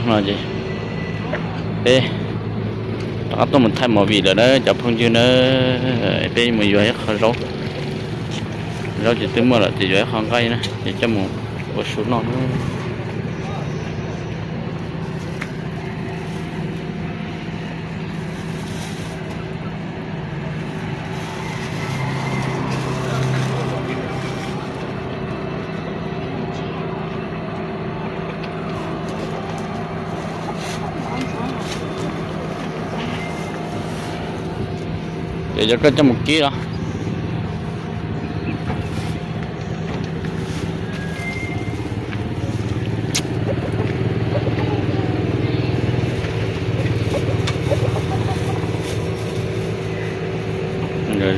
No ces peb rov qab tuaj mus thaij movie lawm na cov phooj ywg na. Peb mus yuav ib qho zaub, zaub ces twb muaj lawm ces yuav ib qho nqaij na ces coj mus ua su noj na. Ces cov koj coj mus kib los.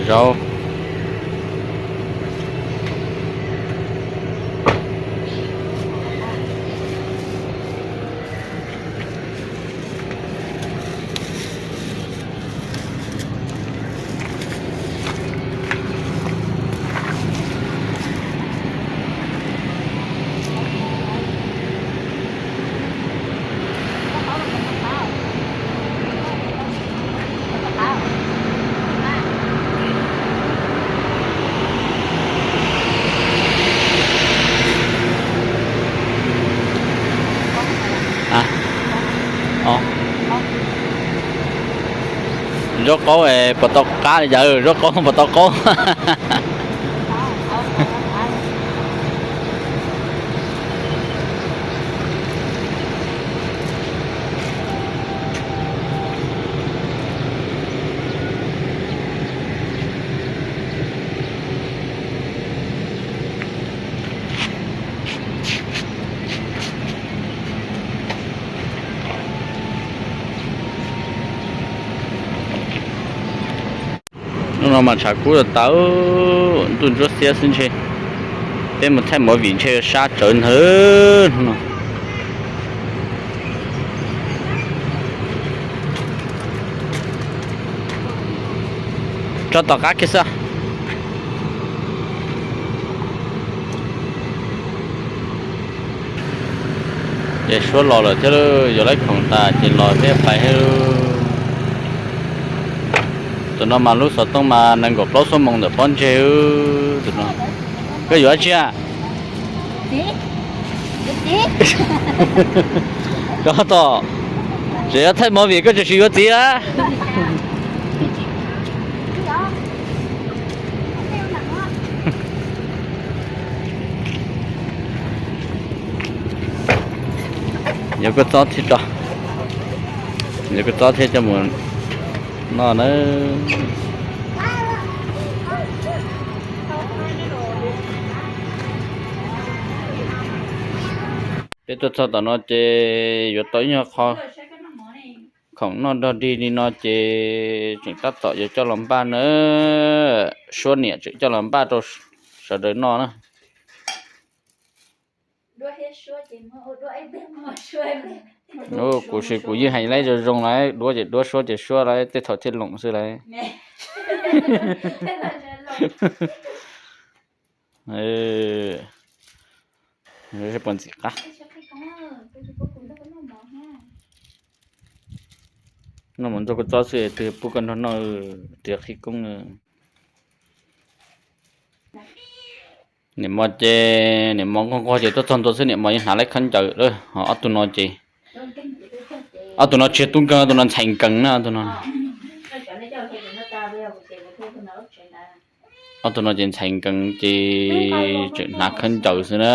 Zaub. Zaub qaub puas tau qab li cas? Zaub qaub puas tau qaub? Hnub no mas tshav kub tas tas, ntuj ntsuab xiab xwb ntshe. Peb mus thaij movie ntshe sab tsawv ntawd hnub no. Tso tom qab kiag xwb. Ces suab los lawm thiab, yuav laib khoom tas ces los thiab pais thiab. Tus no mas lub xov tooj mas nees nkaum plaub xuab moos ntawm pob ntseg. Tus no koj yuav dab tsi a? Koj tom, tseem yuav thaij movie koj tseem yuav txiv a? Yuav kua txob thiab tso, yuav kua txob thiab coj mus noj na. Peb tuaj txog tom no ces yuav tau ib nyuag qho khoom noj nrog dig li no ces tseem tab tom yuav coj los npaj na. Suab niam tseem coj los npaj rau sawv daws noj na. Kuv sis kuv yeej hais lawm zoo zoo lawm, duab ces duab, suab ces suab lawm, tej thaum thiaj loom xwb lawm. Puas ntxim qab. Noj mov ntxuag kua txob xwb twg pub koj nrog noj, twg qhib koob. Niam mos ces niam mos nquag nquag ces tuaj txog ntua xwb niam mos yeej hnav lawv khaub ncaws lawm. Ho ob tug no ces, ob tug no tsis yog tub nkeeg, ob tug no ntxhais nkees na, ob tug no. Ob tug no ces ntxhais nkees ces tseem hnav khaub ncaws xwb na.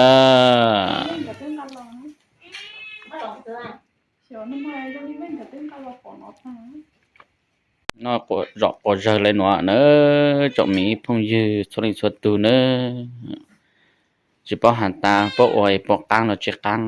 Noj zom quas zawg li no na, tsoom me phooj ywg txhua leej txhua tug na, tsis paub has tas paub ua es puas qaab los tsis qaab.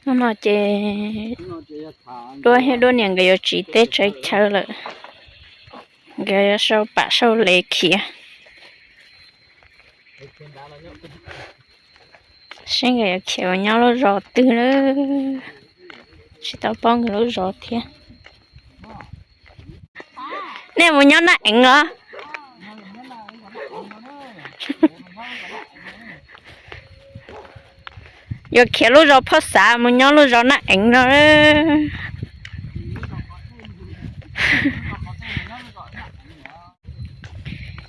Hnub no ces Duab thiab Duab niam nkawd yuav tsiv teb tsaws chaw lawm, nkawd yuav sau pam sau le khiav. Seb nkawd yuav khiav mus nyob lub zos twg lawm, tsis tau paub nkawd lub zos thiab. Nej mus nyob Naj Eev los? Yuav khiav lub zos Phoj Xav mus nyob lub zos Naj Eev no.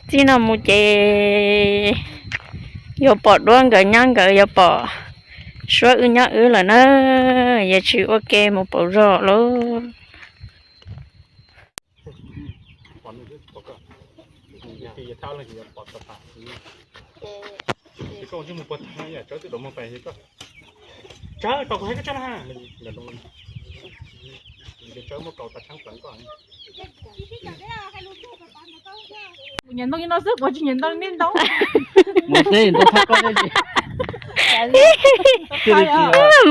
Txij no mus ces yuav pom duab nkawd nyob, nkawd yuav pom suab wb nyob wb lawm na. Yuav tsis ua ke mus pauv zog lauj. Nyiam ntoo no xwb, kuv tsis nyiam ntoo niaj ntoo. Mus xwb, ntoo thab koj thiab tsis.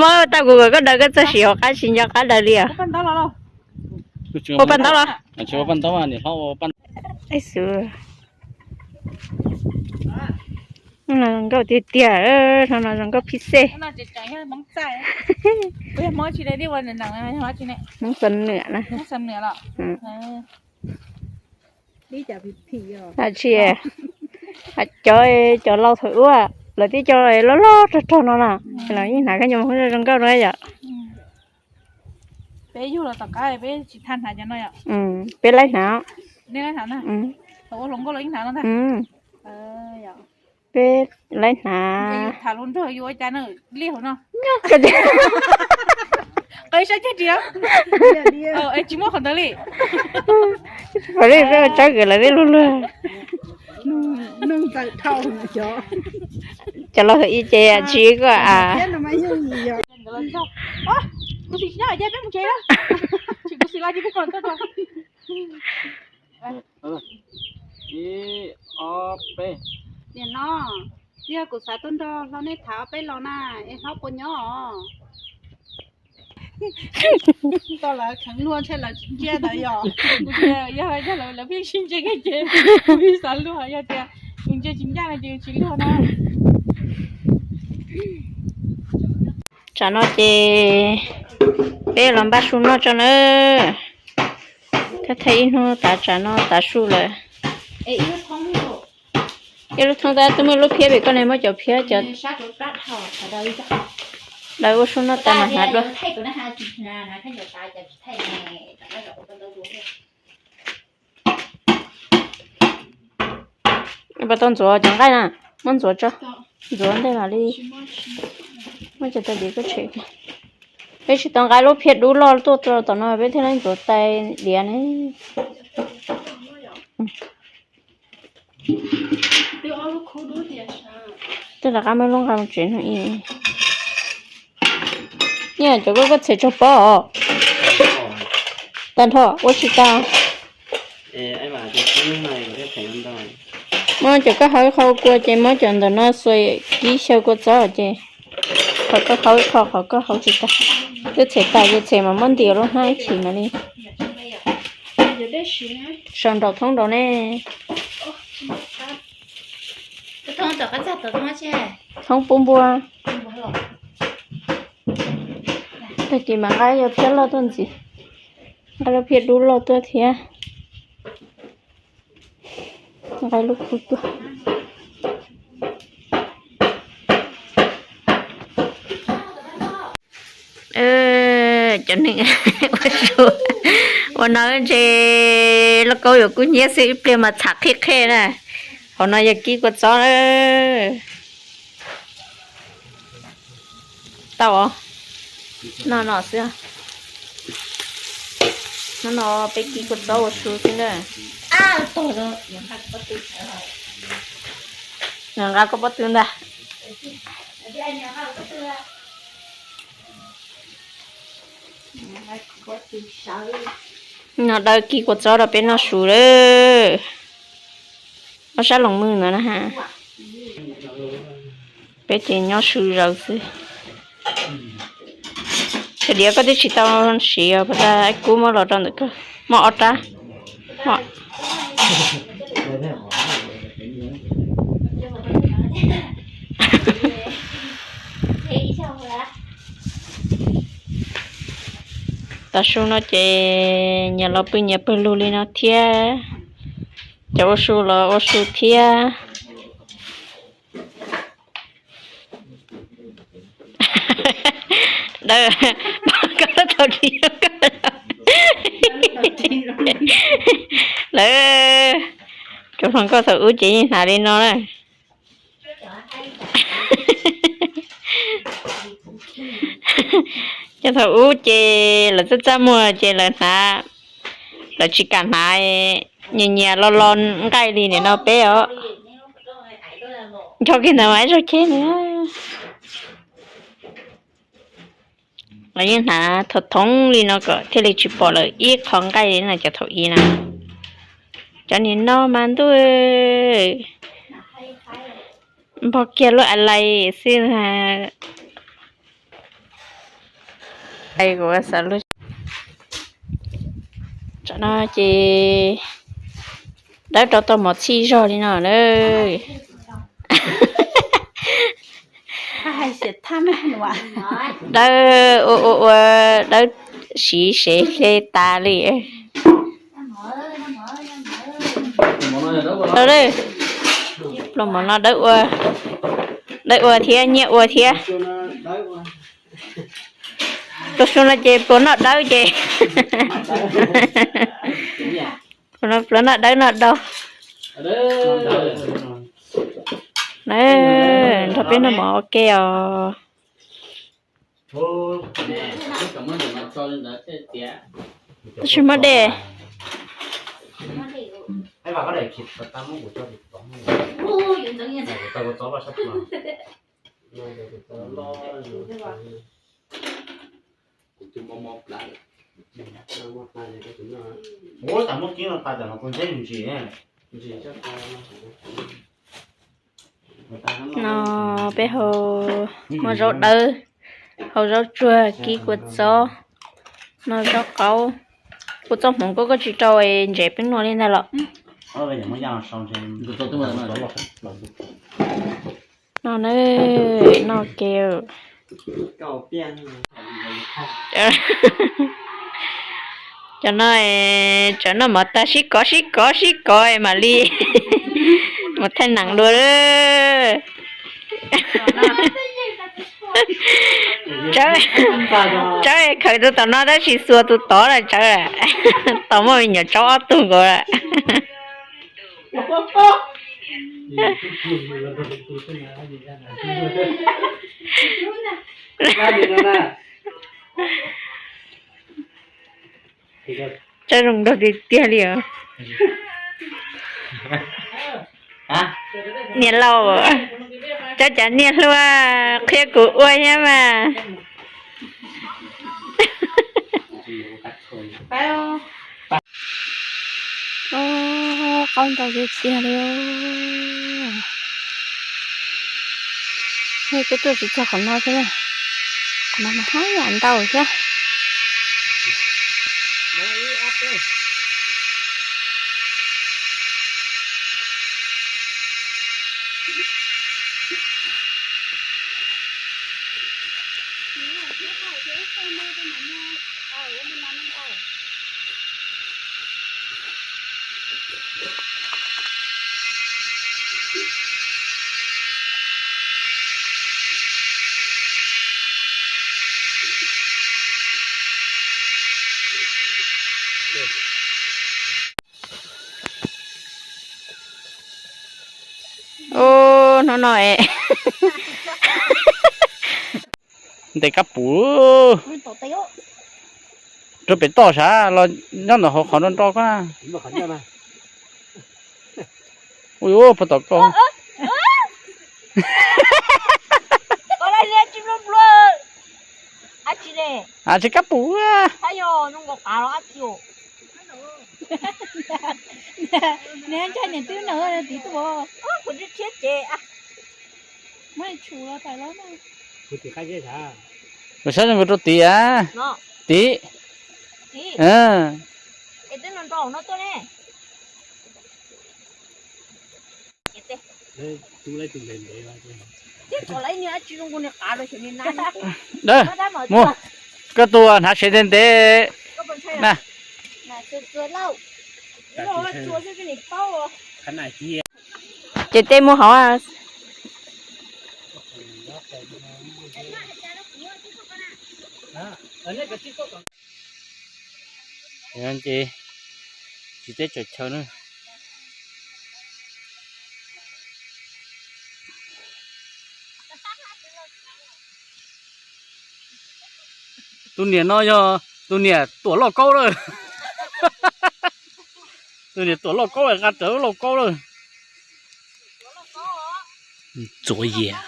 Mob tau kuv kom koj daws, koj txog siv hauv qab tsis nco qab daws li os. Ua paj ntaub los? Ua paj ntaub, niam hlob ua paj ntaub. Zoo nkauj tiag tiag, no no zoo nkauj phij xej. Hmoob Xam Nwam na. Tsis, cov, cov laus thaum ub lawv tib co loj loj rog rog no na, los yeej hnav khaub ncaws zoo nkauj no yom. Peb laib hnav, peb laib hnav. Peb ua tsaub kawg lawv tib luag luag. Cov laus thaum ub ces tsis koj a. Ib, ob, peb. Niam hlob, yog kuv xav tuaj nrog hlob nej tham ob peb los na, es hlob puas nyob os? Tau lawv kheev luag ntshe lawv tsis ntsia ntawd yog. Kuv tias yog, yog lawv, lawv pheej sib ntsia kiag ces kuv pheej xav luag, yog tias kuv ntsia tsis ncaj no ces tsis luag na. Tsam no ces peb los npaj su noj tso na. Thawj thawj ib hnub tav tsam no tav su lawm. Ib lub thoob tab twb muaj lub phiab pem koj ne, muab cov phiab cov daws ua su noj tas mas hnav dua. Puas tau ntxuav cov nqaij na? Muab ntxuav tso, ntxuav ntej mam li, muab cov tais diav koj tshem. Peb tsis tau nqa lub phiab dub loj tuaj rau tom no peb thiaj li ntxuav tais diav ne. Tej rov qab muab lub nqa mus tsev no ib. Nyiaj cov koj koj txhem tsaug pob os. Tag nrho ua tsis tau. Muab cov koj hau ib qho kua ces muab cov ntawm no xuas kib xyaw kua txob ces qhov koj hau ib qho, qhov koj hau tsis tau. Twb txhem tas ces txhem mas muab ntiav lub hnab ib chim mam li. Sau nraum thoob nraud ne. Thoob pub npua. Tag kis mas nqa yog phiab loj tuaj ntxiv. Nqa lub phiab dub loj tuaj thiab. Nqa lub kub tuaj. Cov neeg ua su ua no ntshe lauj kaub yuav kub hnyiab xwb, ib pliag mas txham qhib qhej na. Hauv no yog kib kua txob. Tau os, noj no xwb. Hnub no peb kib kua txob ua su xwb na. Nqa koj pob tw ntag. No dawb kib kua txob rau peb noj su lawm. Ob sab loos mws ntawd na ha. Peb ces nyob su zaws xwb. Cov diav koj twb tsis tau siv os, puas tas kub muab los rau ntawm koj, muaj ob rab. Muaj. Tav su no ces nyias los pw nyias pawg lug li no thiab, cov ua su los ua su thiab. Dawb, koj tau tsis zoo koj lawm. Cov hluas nkauj thaum ub ces yeej hnav li no na. Cov thaum ub ces lawv txaj txaj muag ces lawv hnav, lawv tsis kam hnav, nyias nyias lo lo nqaij li nim no peb os. Nrog kiag ntawd mas ib zaug cheb na. Lawv yeej hnav thoom thoom li no kom thiaj li tsis pom lawv ib qho nqaij li na cov thaum ub na. Cov nim no mas ntuj, npog kiag lub a lais xwb. Tam no ces Dawb rau tau mov txhij zog li no na. Dawb ua ua ua, Dawb siv sev hle tas li. Pluas mov no Dawb ua, Dawb ua thiab Nyiaj ua thiab. Pluas su no ces pluas noj Dawb ces, pluas noj Dawb noj Dawb. Na, nrog peb noj mov ua ke os. Tab sis muab dej. No peb hau, muaj zaub dawb, hau zaub tsuag, kib kua txob, no zaub qaub. Kua txob hmoov koj, koj tsis rau ntsev peb nua li ntag los? No na, no ke. Cov no tsam noj mov tag sib kov sib kov sib kov mam li mus thaij neem dua. Tsawb khaws tus tom no tab sis xuas tus tod lawm tsawb, tom muaj me nyuam tsaub ob tug nkaus lawm. Tsawb zoo nraug tiag tiag li os. Niam laus, tsawb cas niaj hluas qhia kuv ua thiab mas. Qaub ntau tiag tiag li. Peb tuaj tsis txog qhov no thiab, qhov no mas haj yam ntau thiab. Ub, hnub no es ntes kab pum rau pem toj sav los nyob ntawm hauv qhov nro nro ko na. Ui, puag tom ko. Tsis kab pum. Kuv saib zoo nkaus rau tid a. Tid. Mus, koj tus hnav sev ntev ntev, Na, ces tej muag hauv. Ces tsis teb tsaus chaw na. Tus niam no yog tus niam tuam lauj kaub lawm. Tus niam tuam lauj kaub nqa rawv lauj kaub lawm. Txuav yias.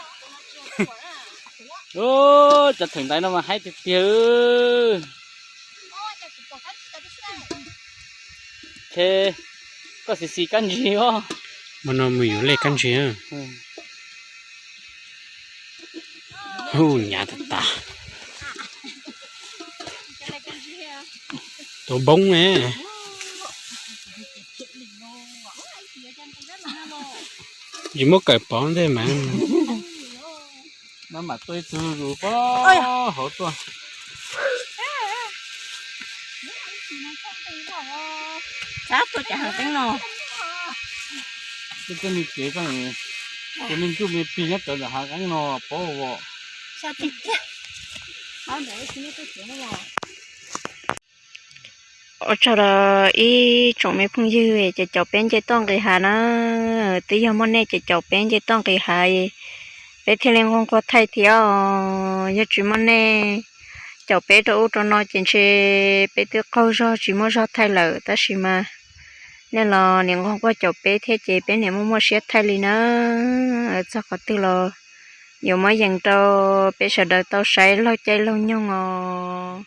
Cov theem ntaiv no mas haib tiag tiag. Koj xis xis kab ntsig os. Mas no mus yuav lej kab ntsig. Hu nyav tas tas. Tus poob ne. Tsis muab kawm pov ntej mas. Mas mam tuaj ib tug zus pob hauv tuaj. Xav tuaj cas hav qeeb no. Tej me kev, tej me ntsuj me plig nyob rawv ntawm hav qeeb no pob os. Ua tsaug rau ib tsoom me phooj ywg ces caum peb nce toj nqis hav na. Twb yog muaj nej ces caum peb nce toj nqis hav, peb thiaj li nquag nquag thaij thiab os. Yog tsis muaj nej caum peb rau ub rau no ces ntshe peb twb qaug zog tsis muaj zog thaij lawm, tab sis mas nej los nim nquag nquag caum peb thiab ces peb niam muaj muaj siab thaij li na. Txog qhov twg los yuav muab yees rau peb sawv daws tau saib laug caij laug nyoog os.